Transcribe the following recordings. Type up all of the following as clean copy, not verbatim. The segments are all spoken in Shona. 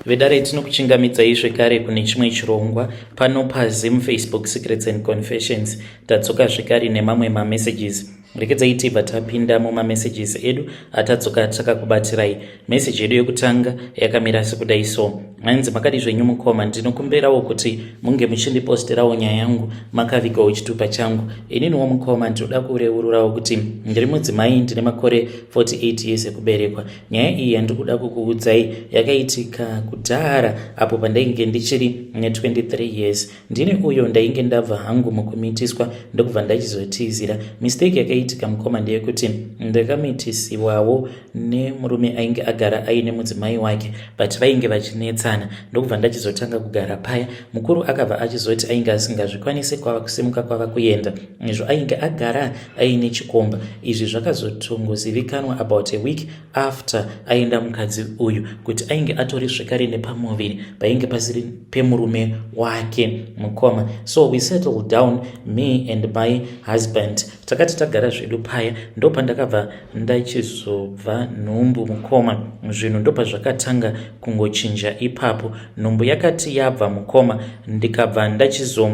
Vedare, tinokuchingamidzai zvekare kune chimwe chirongwa pano paZim Facebook Secrets and Confessions. Tadzoka zvekare nemamwe mamessages. Rekedzai tibva tapinda mumamessages edu atadzoka takakubatirai. Meseji yedu yekutanga yakamira sekudai so: hanzi, "Makadi zvenyu mukoma? Ndinokumbirawo kuti munge muchindiposterawo nyaya yangu makavigawo chitupa changu. Ininiwo mukoma, ndinoda kureururawo kuti ndiri mudzimai, ndine makore 48 years ekuberekwa. Nyaya iyi yandiri kuda kukuudzai yakaitika kudhara apo pandainge ndichiri ne23 years. Ndini uyo ndainge ndabva hangu mukumitiswa, ndokubva ndachizotizira. Mistake yakaitika mukoma ndeyekuti ndakamitisiwawo nemurume ainge agara aine mudzimai wake, but vainge vachinetsana, ndokubva ndachizotanga kugara paya. Mukuru akabva achizoti ainge asingazvikwanisi, kwava kusimuka kwava kuenda, izvo ainge agara aine chikomba. Izvi zvakazotongozivikanwa about a week after aenda mukadzi uyu, kuti ainge atori zvekare nepamuviri painge pasiri pemurume wake mukoma. So we settled down, me and my husband. Takati tagara zvedu paya, ndopandakabva ndachizobva nhumbu mukoma. Zvinhu ndopazvakatanga kungochinja ipapo. Nhumbu yakati yabva mukoma, ndikabva ndachizo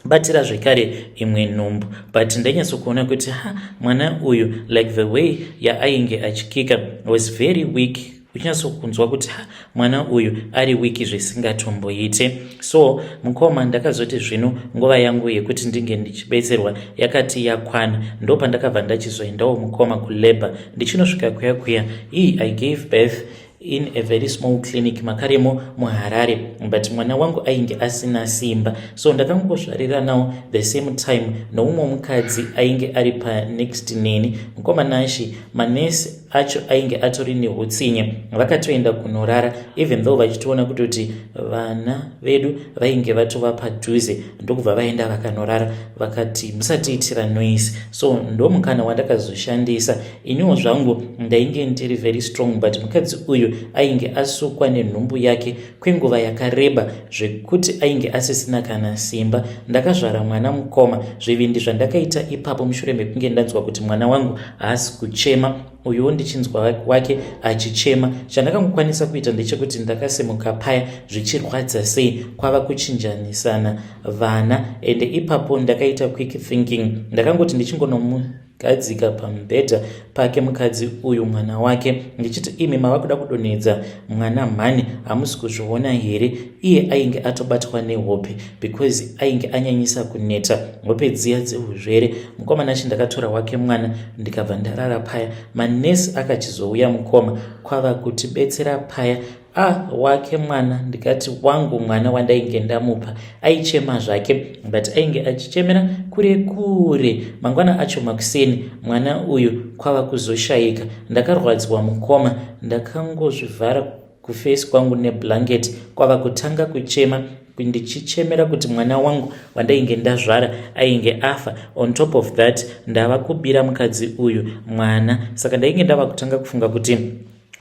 batira zvekare imwe nhumbu, but ndainyatsokuona kuti ha, mwana uyu, like the way yaainge achikika was very weak, uchinyatsokunzwa kuti ha, mwana uyu ari weak zvisingatomboite. So mukoma, ndakazoti zvino nguva yangu yekuti ndinge ndichibetserwa yakati yakwana, ndopandakabva ndachizoendawo mukoma kulabour. Ndichinosvika kuya kuya, ii, I gave birth in a very small clinic makaremo muHarare, but mwana wangu ainge asina simba, so ndakangozvariranawo the same time noumwe mukadzi ainge ari panext neni. Mukoma Nashi, manesi acho ainge atori neutsinye, vakatoenda kunorara even though vachitoona kutoti vana vedu vainge vatova padhuze, ndokubva vaenda vakanorara, vakati musatiitira noise. So ndomukana wandakazoshandisa. Iniwo zvangu ndainge ndiri very strong, but mukadzi uyu ainge asukwa nenhumbu yake kwenguva yakareba zvekuti ainge asisina kana simba. Ndakazvara mwana mukoma. Zvivindi zvandakaita ipapo, mushure mekunge ndanzwa kuti mwana wangu haasi kuchema, uyuwo ndichinzwa wake achichema, chandakangokwanisa kuita ndechekuti ndakasimuka paya zvichirwadza sei, kwava kuchinjanisana vana. Ende ipapo ndakaita quick thinking. Ndakangoti ndichingonomugadzika pamubhedha pake mukadzi uyu mwana wake, ndichiti, 'Imi mava kuda kudonhedza mwana mhani, hamusi kuzviona here?' Iye ainge atobatwa nehope because ainge anyanyisa kuneta, hope dziya dzeuzvere. Mukoma Nachi, ndakatora wake mwana, ndikabva ndarara paya. Manesi akachizouya mukoma, kwava kutibetsera paya. A, wake mwana, ndikati wangu mwana wandainge ndamupa, aichema zvake, but ainge achichemera kure kure. Mangwana acho makuseni, mwana uyu kwava kuzoshayika. Ndakarwadziwa mukoma, ndakangozvivhara kuface kwangu neblanket, kwava kutanga kuchema, ndichichemera kuti mwana wangu wandainge ndazvara ainge afa. On top of that, ndava kubira mukadzi uyu mwana. Saka ndainge ndava kutanga kufunga kuti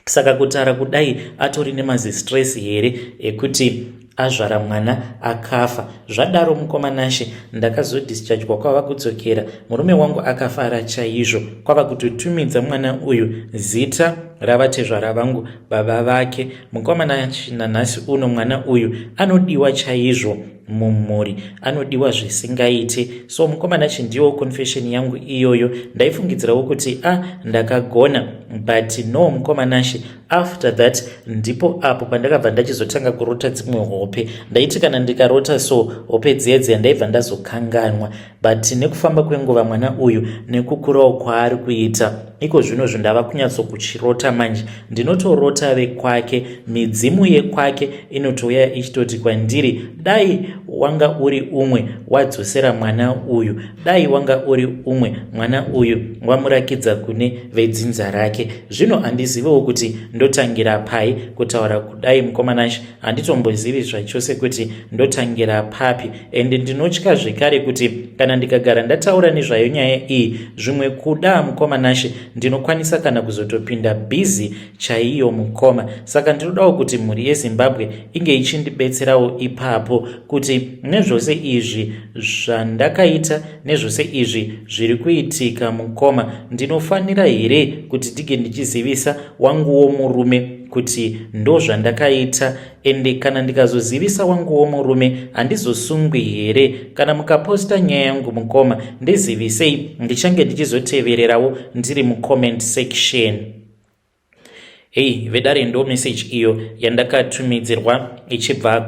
saka kutara kudai atori nemazistress here ekuti azvara mwana akafa? Zvadaro mukoma Nashe, ndakazodischargwa, kwava kudzokera. Murume wangu akafara chaizvo, kwava kutotumidza mwana uyu zita ravatezvara vangu, baba vake. Mukoma Nashe, nanhasi uno mwana uyu anodiwa chaizvo mumhuri, anodiwa zvisingaite. So mukoma Nashe, ndiwo confession yangu iyoyo. Ndaifungidzirawo kuti a, ndakagona, but no. Mukoma Nashe, after that ndipo apo pandakabva ndachizotanga kurota dzimwe hope. Ndaiti kana ndikarota so hope dziya dziya, ndaibva ndazokanganwa, but nekufamba kwenguva, mwana uyu nekukurawo kwaari kuita iko zvinozvo, ndava kunyatsokuchirota manje. Ndinotorota vekwake, midzimu yekwake inotouya ichitoti kwandiri, 'Dai wanga uri umwe wadzosera mwana uyu, dai wanga uri umwe, mwana uyu wamurakidza kune vedzinza rake.' Zvino handiziviwo kuti ndotangira pai kutaura kudai. Mukoma Nashe, handitombozivi zvachose kuti ndotangira papi, ende ndinotya zvekare kuti kana ndikagara ndataura nezvayo nyaya iyi, zvimwe kuda mukoma Nashe, ndinokwanisa kana kuzotopinda busy chaiyo mukoma. Saka ndinodawo kuti mhuri yeZimbabwe inge ichindibetserawo ipapo, kuti nezvose izvi zvandakaita, nezvose izvi zviri kuitika mukoma, ndinofanira here kuti ndige ndichizivisa wanguwo murume? Kuti ndozvandakaita, ende kana ndikazozivisa wanguwo murume, handizosungwi here? Kana mukaposta nyaya yangu, mukoma, ndizivisei, ndichange ndichizotevererawo ndiri mucomment section. Hei vedare, ndo message iyo yandakatumidzirwa ichibva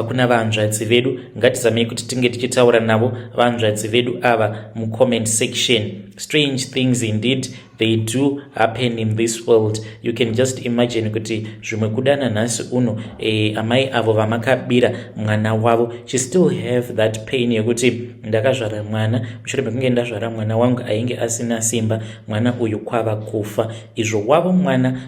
kuna vanzvadzi vedu. Ngatizamei kuti tinge tichitaura navo vanzvadzi vedu ava mucomment section. Strange things indeed, they do happen in this world. You can just imagine kuti zvimwe kudana nhasi uno amai avo vamakabira mwana wavo, she still have that pain yekuti ndakazvara mwana, mushure mekunge ndazvara mwana wangu ainge asina simba, mwana uyu kwava kufa, izvo wavo mwana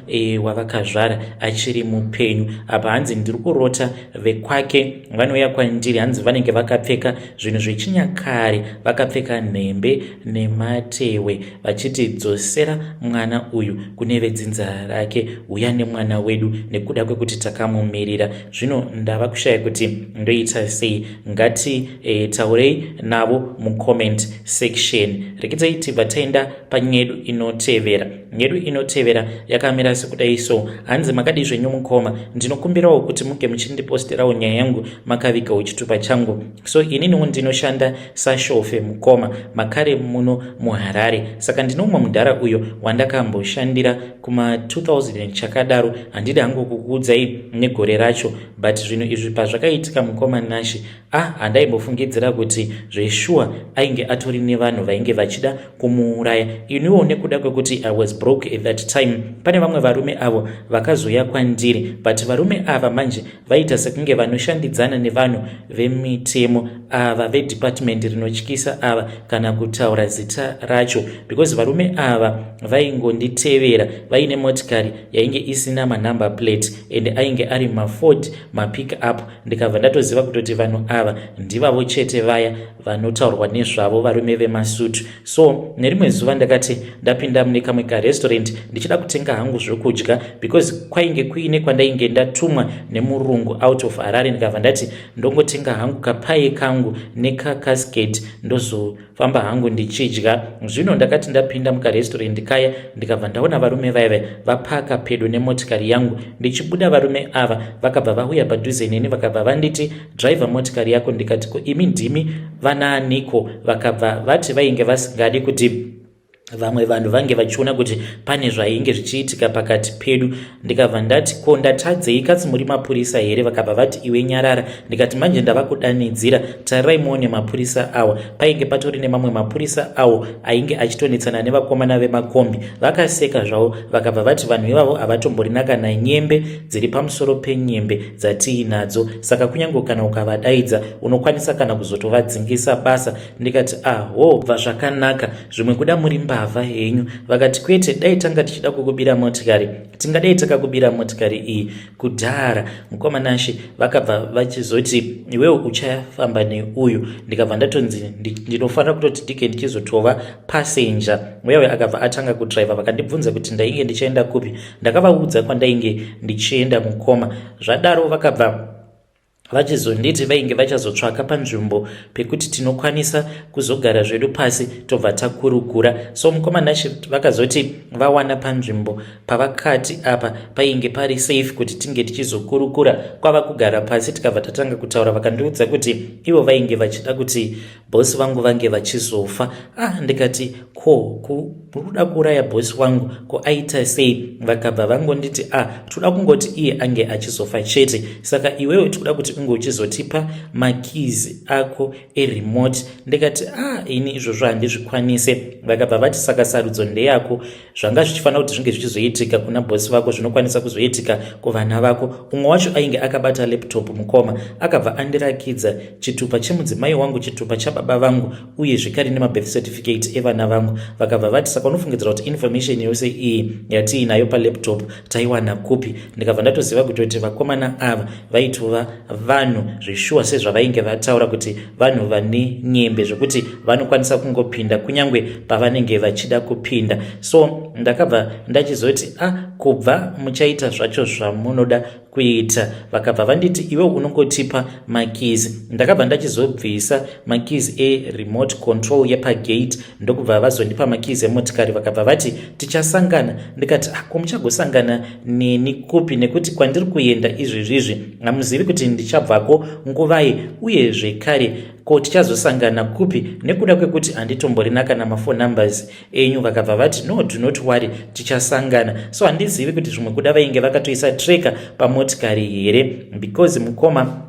wavakazvara achiri mupenyu. Apa hanzi ndiri kurota vekwake vanouya kwandiri, hanzi vanenge vakapfeka zvinhu zvechinyakare, vakapfeka nhembe nematewe, vachiti, "Dzosera mwana uyu kune vedzinza rake, uya nemwana wedu nekuda kwekuti takamumirira." Zvino ndava kushaya kuti ndoita sei. Ngati taurei navo mucomment section. Rekedzai tibva taenda panyedu inotevera. Nyedu inotevera yakamira sekudai so. Hanzi, "Makadi zvenyu mukoma? Ndinokumbirawo kuti muge muchindiposterawo nyaya yangu makavigawo chitupa changu. So ininiwo ndinoshanda sashofe, mukoma, makare muno muHarare. Saka ndine umwe mudhara uyo wandakamboshandira kuma2000 chakadaro. Handidi hangu kukuudzai negore racho, but zvinhu izvi pazvakaitika, mukoma Nashi, ah, handaimbofungidzira kuti zveshuwa ainge atori nevanhu vainge vachida kumuuraya. Iniwo nekuda kwekuti I was broke at that time, pane vamwe varume avo vakazoya kwandiri, but varume ava manje vaita sekunge vanoshandidzana nevanhu vemitemo ava, vedepartment rinotyisa ava, kana kutaura zita racho, because varume ava vaingonditevera vaine motikari yainge isina manumber plate and ainge ari maFord mapick up. Ndikabva ndatoziva kutoti vanhu ava ndivavo chete vaya vanotaurwa nezvavo, varume vemasutu. So nerimwe zuva ndakati ndapinda mune kamwe karestaurant ndichida kutenga hangu zvokudya, because kwainge kuine kwandainge ndatumwa nemurungu out of Harare. Ndikabva ndati ndongotenga hangu kapie kangu nekacustard, ndozofamba hangu ndichidya. Zvino ndakati ndapinda mukarestaurant kaya, ndikabva ndaona varume vaiva vapaka pedo nemotikari yangu. Ndichibuda, varume ava vakabva vauya padhuze neni, vakabva vanditi, 'Driver motikari yako.' Ndikati, 'Ko imi ndimi vanaaniko?' Vakabva vati vainge vasingadi kuti vamwe vanhu vange vachiona kuti pane zvainge zvichiitika pakati pedu. Ndikabva ndati, 'Ko ndatadzei? Katsi muri mapurisa here?' Vakabva vati, 'Iwe nyarara.' Ndikati, 'Manje ndava kudanidzira, tarirai muone mapurisa awa.' Painge patori nemamwe mapurisa awo ainge achitonetsana nevakomana vemakombi. Vakaseka zvavo, vakabva vati vanhu ivavo havatomborina kana nyembe dziri pamusoro penyembe dzatiinadzo, saka kunyange kana ukavadaidza unokwanisa kana kuzotovadzingisa basa. Ndikati, 'Aho, bva zvakanaka, zvimwe kuda muri mbavha henyu.' Vakati, 'Kwete, dai tanga tichida kukubira motikari, tingadai takakubira motikari iyi kudhara.' Mukoma Nashe, vakabva vachizoti, 'Iwewo uchafamba neuyu.' Ndikabva ndatonzi ndinofanira kutoti ndike ndichizotova passenger. Uyauya akabva atanga kudhiraivha. Vakandibvunza kuti ndainge ndichienda kupi. Ndakavaudza kwandainge ndichienda. Mukoma, zvadaro vakabva vachizonditi vainge vachazotsvaka panzvimbo pekuti tinokwanisa kuzogara zvedu pasi, tobva takurukura. So mukoma Nashe, vakazoti vawana panzvimbo pavakati apa painge pari safe kuti tinge tichizokurukura, kwava kugara pasi, tikabva tatanga kutaura. Vakandiudza kuti ivo vainge vachida kuti bhosi vangu vange vachizofa. Ah, ndikati, 'Ko kuda kuuraya bhosi wangu, ko aita sei?' Vakabva vangonditi, 'Ah, toda kungoti iye ange achizofa chete. Saka iwewe tikuda kuti unge uchizotipa makeys ako eremote.' Ndikati, 'Ah, ini izvozvo handizvikwanise.' Vakabva vati, 'Saka sarudzo ndeyako. Zvanga zvichifanira kuti zvinge zvichizoitika kuna bhosi vako zvinokwanisa kuzoitika kuvana vako.' Umwe wacho ainge akabata laptop, mukoma, akabva andirakidza chitupa chemudzimai wangu, chitupa chababa vangu, uye zvekare nemabirth certificate evana vangu. Vakabva vati, 'Saka unofungidzira kuti information yose iyi yatiinayo palaptop taiwana kupi?' Ndikabva ndatoziva kutoti vakomana ava vaitova vanhu zveshuwa, sezvavainge vataura kuti vanhu vane nyembe zvokuti vanokwanisa kungopinda kunyange pavanenge vachida kupinda. So ndakabva ndachizoti, 'A ah, kubva muchaita zvacho zvamunoda.' kuita. Vakabva vanditi, "Iwe unongotipa makeys." Ndakabva ndachizobvisa makeys eremote control yepagate, ndokubva vazondipa makeys emotikari. Vakabva vati, "Tichasangana." Ndikati, "Ah, ko muchagosangana neni kupi? Nekuti kwandiri kuenda izvezvizvi hamuzivi kuti ndichabvako nguvai, uye zvekare ko tichazosangana kupi, nekuda kwekuti handitomborina kana maphone numbers enyu?" Vakabva vati, "No, do not worry, tichasangana." So handizivi kuti zvimwe kuda vainge vakatoisa tracker pamotikari here, because mukoma,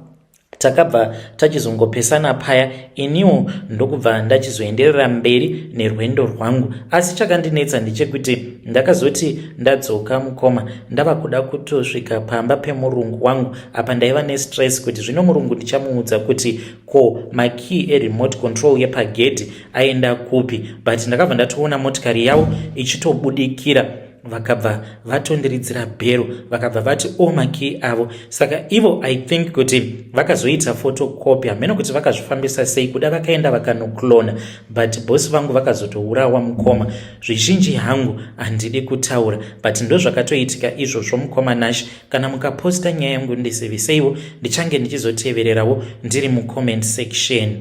takabva tachizongopesana paya, iniwo ndokubva ndachizoenderera mberi nerwendo rwangu. Asi chakandinetsa ndechekuti ndakazoti ndadzoka, mukoma, ndava kuda kutosvika pamba pemurungu wangu. Apa ndaiva nestress kuti zvino murungu ndichamuudza kuti ko makey eremote control yepagedhi aenda kupi? But ndakabva ndatoona motikari yavo ichitobudikira. Vakabva vatondiridzira bhero, vakabva vati, "O, makey avo." Saka ivo, I think kuti vakazoita photocopy, hameno kuti vakazvifambisa sei, kuda vakaenda vakanoclona, but bosi vangu vakazotourawa. Mukoma, zvizhinji hangu handidi kutaura, but ndo zvakatoitika izvozvo. Mukoma Nash, kana mukaposta nyaya yangu, ndiziviseiwo, ndichange ndichizotevererawo ndiri mucomment section.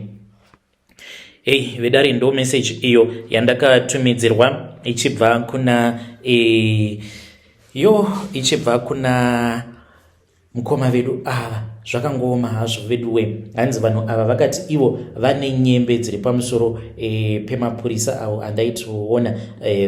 Hei vedare, ndo message iyo yandakatumidzirwa ichibva kuna yo ichibva kuna mukoma vedu ava. Zvakangooma hazvo veduwe. Hanzi vanhu ava vakati ivo vane nyembe dziri pamusoro pemapurisa avo andaitoona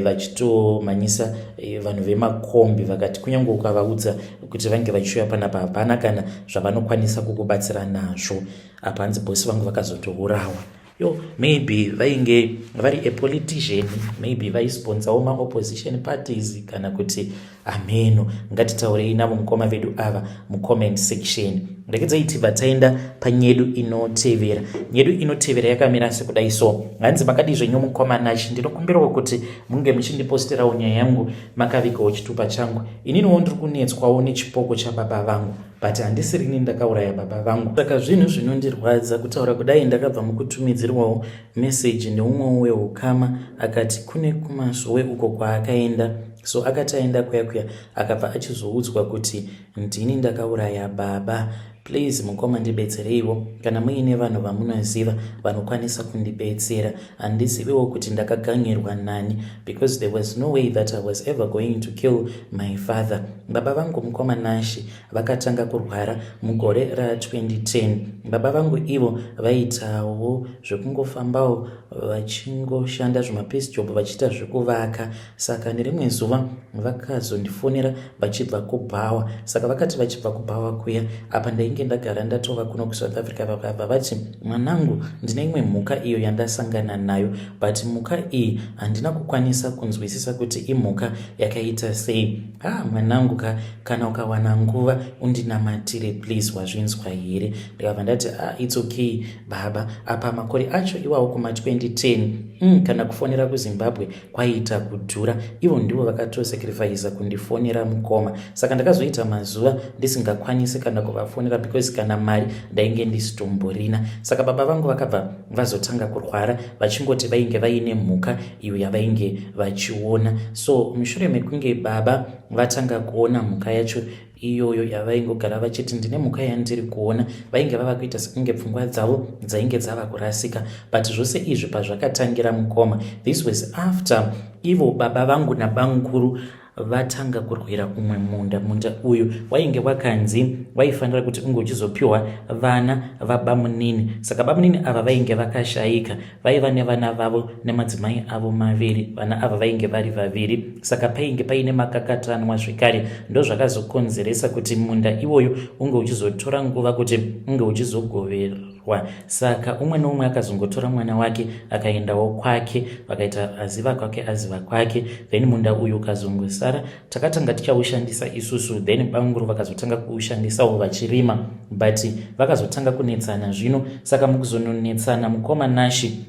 vachitomhanyisa vanhu vemakombi. Vakati kunyange ukavaudza kuti vange vachiuya panapa, hapana kana zvavanokwanisa kukubatsira nazvo. Apa hanzi bosi vangu vakazotourawa. Yo, maybe vainge vari a politician, maybe vaisponsawo maopposition parties, kana kuti ameno. Ngatitaurei navo mukoma vedu ava mucomment section. Rekedzai tibva taenda panyedu inotevera. Nyedu inotevera yakamira sekudai so. Hanzi, "Makadi zvenyu mukoma Nachi? Ndinokumbirawo kuti munge muchindiposterawo nyaya yangu makavigawo chitupa changu. Ininiwo ndiri kunetswawo nechipoko chababa vangu, but handisirini ndakauraya baba vangu, saka zvinhu zvinondirwadza kutaura kudai. Ndakabva mukutumidzirwawo meseji neumwewo weukama, akati kune kumasowe uko kwaakaenda. So akati aenda kuya kuya, akabva achizoudzwa kuti ndini ndakauraya baba. Please mukoma, ndibetsereiwo kana muine vanhu vamunoziva vanokwanisa kundibetsera. Handiziviwo kuti ndakaganyirwa nani, because there was no way that I was ever going to kill my father. Baba vangu, mukoma Nashi, vakatanga kurwara mugore ra2010. Baba vangu ivo vaitawo zvekungofambawo vachingoshanda zvimapiece job, vachiita zvekuvaka. Saka nerimwe zuva vakazondifonera vachibva kubhawa. Saka vakati vachibva kubhawa kuya, apa ndainge ndagara ndatova kuno kuSouth Africa, vakabva vati, 'Mwanangu, ndine imwe mhuka iyo yandasangana nayo, but mhuka iyi handina kukwanisa kunzwisisa kuti imhuka yakaita sei. Ha, mwanangu ka, kana ukawana nguva undinamatire please, wazvinzwa here?' Ndikabva ndati, 'Ah, it's okay baba.' Apa makore acho iwawo kuma2010, kana kufonera kuZimbabwe kwaiita kudhura. Ivo ndivo vakatosacrifica kundifonera, mukoma. Saka ndakazoita mazuva ndisingakwanisi kana kuvafonera, because kana mari ndainge ndisitomborina. Saka baba vangu vakabva vazotanga kurwara, vachingoti vainge vaine mhuka iyo yavainge vachiona. So mushure mekunge baba vatanga kuona mhuka yacho iyoyo yavaingogara vachiti ndine mhuka yandiri kuona, vainge vava kuita sekunge pfungwa dzavo dzainge dzava kurasika. But zvose izvi pazvakatangira, mukoma, this was after ivo baba vangu nabamukuru vatanga kurwira umwe munda. Munda uyu wainge wakanzi waifanira kuti unge uchizopiwa vana vabamunini. Saka bamunini ava vainge vakashayika, vaiva nevana vavo nemadzimai avo maviri. Vana ava vainge vari vaviri, saka painge paine makakatanwa zvekare. Ndo zvakazokonzeresa kuti munda iwoyo unge uchizotora nguva kuti unge uchizogoverwa. Saka umwe neumwe akazongotora mwana wake akaendawo kwake, vakaita aziva kwake aziva kwake. Then munda uyu ukazongosara, takatanga tichaushandisa isusu. Then bamukuru vakazotanga kuushandisawo vachirima, but vakazotanga kunetsana zvino. Saka mukuzononetsana, mukoma Nashi,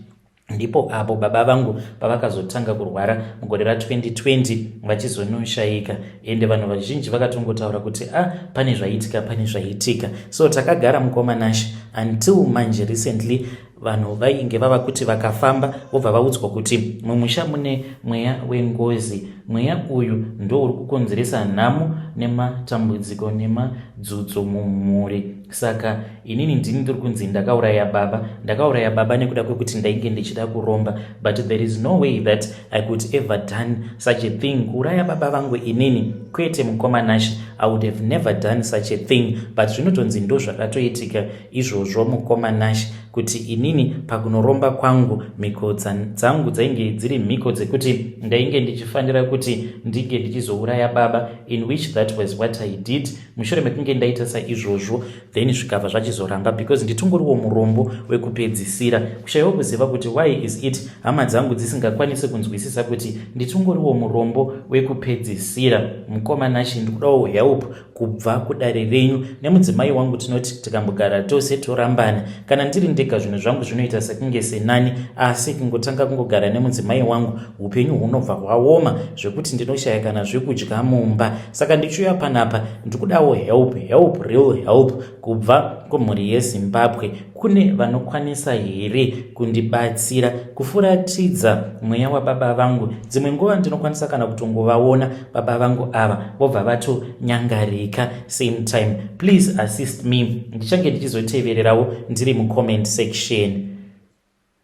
ndipo apo baba vangu pavakazotanga kurwara mugore ra2020 vachizonoshayika. Ende vanhu vazhinji vakatongotaura kuti, "A ah, pane zvaitika, pane zvaitika." So takagara, mukoma Nashi, Until manje recently vanhu vainge vava kuti vakafamba vobva vaudzwa kuti mumusha mune mweya wengozi. Mweya uyu ndo uri kukonzeresa nhamo nematambudziko nemadzudzo mumhuri. Saka inini ndini ndiri kunzi ndakauraya baba. Ndakauraya baba nekuda kwekuti ndainge ndichida kuromba, but there is no way that I could ever done such a thing, kuuraya baba vangu inini. Kwete, mukoma Nash, I would have never done such a thing. But zvinotonzi ndo zvakatoitika izvozvo, mukoma Nash, kuti inini pakunoromba kwangu mhiko dzangu dzainge dziri mhiko dzekuti ndainge ndichifanira kuti ndinge ndichizouraya baba, in which that was what I did. Mushure mekunge ndaita saizvozvo, then zvikabva zvachizoramba because nditongoriwo murombo wekupedzisira. Kushayiwa kuziva kuti why is it hama dzangu dzisingakwanisi kunzwisisa kuti nditongoriwo murombo wekupedzisira. Mukoma Nashi, ndikudawo help kubva kudare renyu. Nemudzimai wangu tinoti tikambogara tose torambana. Kana ndiri ndega zvinhu zvangu zvinoita sekunge senani, asi kungotanga kungogara nemudzimai wangu upenyu hunobva hwaoma zvekuti ndinoshaya kana zvekudya mumba. Saka ndichiuya panapa ndikudawo help, help, real help kubva kumhuri yeZimbabwe. Kune vanokwanisa here kundibatsira kufuratidza mweya wababa vangu? Dzimwe nguva ndinokwanisa kana kutongovaona baba vangu ava vobva vatonyangarika same time. Please assist me. Ndichange ndichizotevererawo ndiri mucomment section.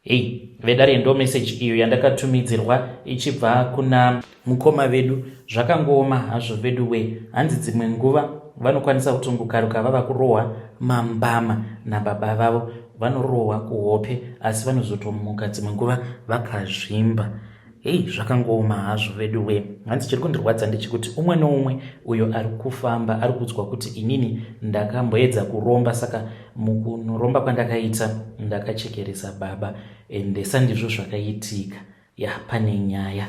Hei vedare, ndo message iyo yandakatumidzirwa ichibva kuna mukoma vedu. Zvakangooma hazvo vedu we. Hanzi dzimwe nguva vanokwanisa kutongokaruka vava kurohwa mambama nababa vavo. Vanorohwa kuhope asi vanozotomuka dzimwe nguva vakazvimba. Hei, zvakangooma hazvo vedu we. Hanzi chiri kundirwadza ndechekuti umwe neumwe uyo ari kufamba ari kuudzwa kuti inini ndakamboedza kuromba, saka mukunoromba kwandakaita ndakachekeresa baba, ende sandizvo zvakaitika. Ya, pane nyaya.